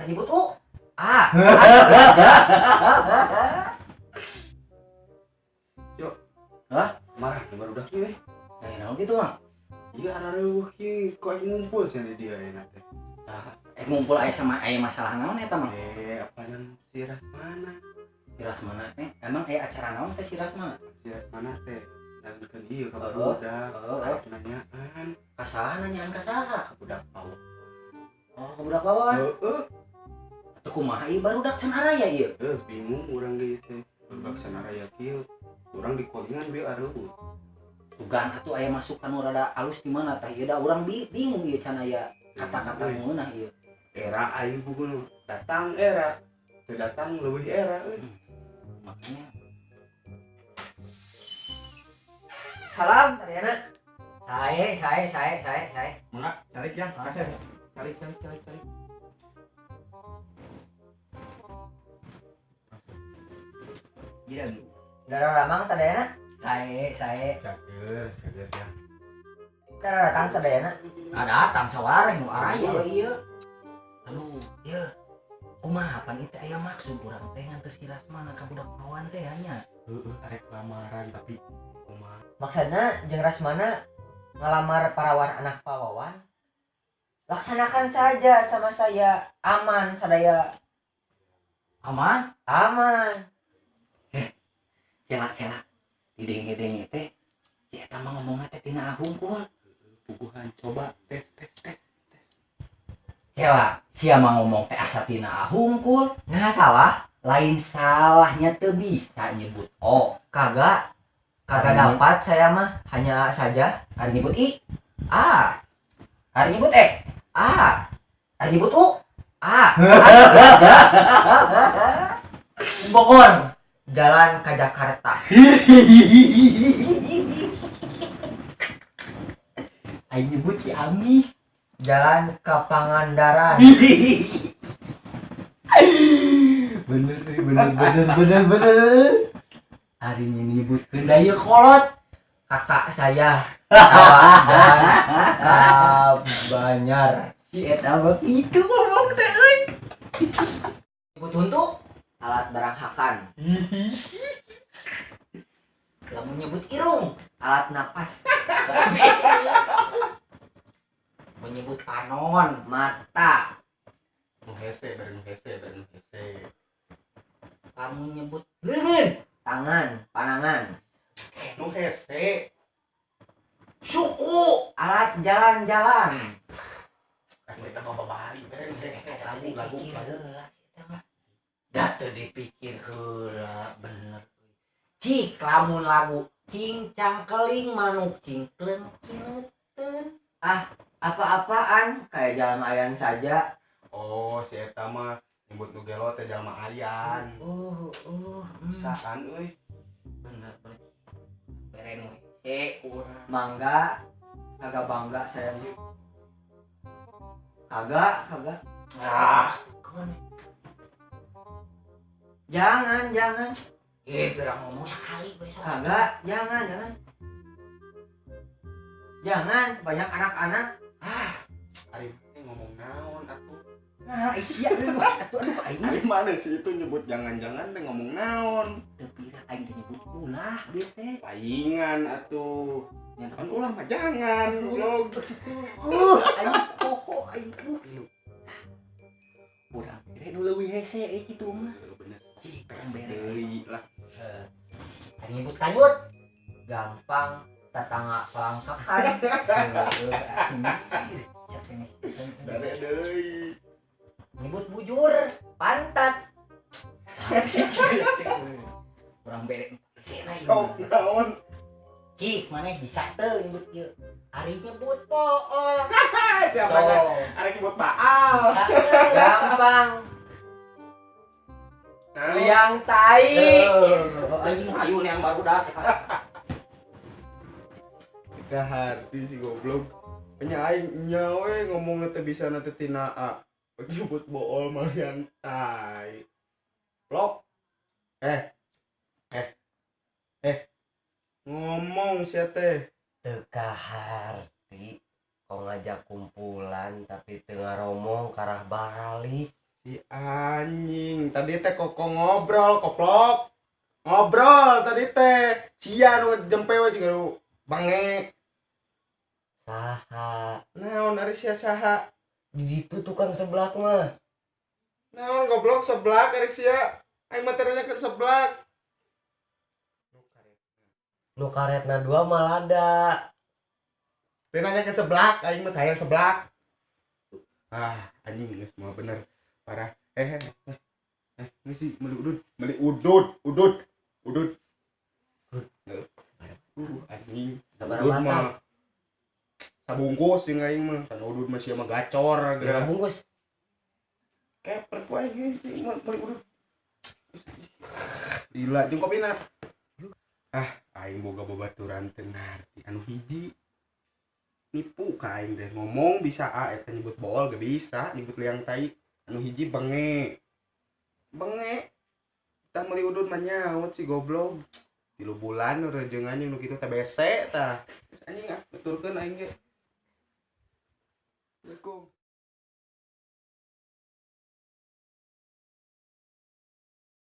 Ari nyebut U. A. Yo. Hah? Marah baru udah kieu. Kayak naon gitu, Mang? Iya areueuh kieu kok ngumpul sih dia enak teh. Nah, ngumpul aya sama aya masalah naon eta, Mang? Apaan si Rasmana? Si Rasmana teh emang aya acara naon teh si Rasmana? Si Rasmana teh nangkeun ieu ka barudak. Heeh. Nanyaan. Ka saha nanyaan ka saha? Ka budak pawan. Oh, ka budak pawan. Heeh. Atuh kumaha ieu barudak can araya ieu? Heuh, bingung urang ge teh. Barudak can araya kieu. Urang di kolingan bieu areueuh. Sugan atuh aya masukan nu rada alus di mana tah ieu da urang bingung ieu can aya kata-kata ngeunah ieu. Era aing buku datang era, teu datang leuwih era euy. Makanya salam Tariana. Sae. Mangga tarik yang kasih. Tarik. Jadi Darah ramang sadayana. Sae. Cager ya. Darah datang sadayana. Ah datang sawareh nu araya we ieu. Aduh, ieu kumaha pan ieu teh aya maksud urang teh nganter si Rasmana ka budak pawan teh nya. Heeh, arek lamaran tapi kumaha? Maksudna jeung Rasmana ngalamar parawan anak pawawan. Laksanakan saja sama saya, aman sadaya. Aman? Aman. Kela-kela didenge-denge teh si eta mah ngomongna teh tina hungkul. Puguhan coba tes. Kela sia mah ngomong teh asa tina hungkul. Nah salah, lain salahnya teu bisa nyebut O. Kagak dapat saya mah, hanya A saja. Hari nyebut I, A. Hari nyebut E, A. Hari nyebut U, A. Bogor. Jalan ke Jakarta. Aing nyebut Ciamis. Jalan ke Pangandaran. Bener. Hari ini nyebut Kendaya Kolot. Kakak saya jalan ke Banjar. Si eta mah kitu ngomong teh euy. Nyebut huntu alat barang hakan. Lamun nyebut irung alat napas. Menyebut panon mata. Nu hese bareng hese. Lamun nyebut leungeun tangan, panangan. Nu hese suku alat jalan-jalan. Eta mah babari bareng hese lagu. Da teu dipikir heula bener. Cik lamun lagu cing cangkeling manuk cingkleung cineuteun. Ah, apa-apaan kayak jalan ayan saja. Oh, si eta mah nyebut nu gelo teh jalma ayan. Bisaan euy. Bener. Bere nu hese urang. Mangga kagak bangga saya mah. Kagak. Ah, keun. Jangan. Pirang ngomong sekali besok. Kagak, jangan. Jangan, banyak anak-anak. Ah, ari ngomong naon atuh? Nah, sia leuwas atuh aduh aing. Ari mana sih itu nyebut jangan-jangan teh ngomong naon? Teu pira aing teh nyebut ulah bieu teh. Paingan atuh. Kan ulah mah jangan, goblok. Aing poho aing aduh. Urang bere nu leuwih hese kitu mah. Bener. Cik, urang bere deui lah. Ari nyebut kanyut gampang tetangga pelangkakan. Bere deui. Nyebut bujur pantat. Urang bere Sok naon? Cik, maneh bisa teu nyebut ieu. Ari nyebut pool. Siapa ari nyebut baal. Gampang. Liang tai. Anjing hayu yang barudak. Teu harti si goblok. Nya aing nya we ngomongna teh bisa na teh tina A. Nyebut bool mah liang tai. Blok. Ngomong sia teh. Teu kaharti kok ngajak kumpulan tapi teu ngaromong karah balik. Si anjing, tadi teh koko ngobrol, koplok. Ngobrol tadi teh. Sia nu jempe we juga nu bange. Saha? Naon ari sia saha? Di ditu tukang seblak mah. Naon goblok seblak ari sia? Aing mah teh nanyakeun seblak. Nu karetna dua mah lada. Teh nanyakeun seblak, aing mah hayang seblak. Ah, anjing geus moal bener. Parah. Ini sih meuli udud, meuli udud, udud, udud. Anjing. Sabar Udud batang. mah. Sabungkus jeung aing mah. Kan udud mah sia mah gacor Berapa geura. bungkus? Keper ku aing ge meuli udud. Gila jeung kopina. Ah, aing boga babaturan teu ngarti anu hiji. Nipu ka aing teh ngomong bisa a eta nyebut bool ge bisa, nyebut liang tai. Anu hiji benge. Benge. Tah meuli udud mah nyaut si goblok. 3 bulan nu rejeungan jeung nu kitu teh bese tah. Geus anjing ah, nuturkeun aing ge. Assalamualaikum.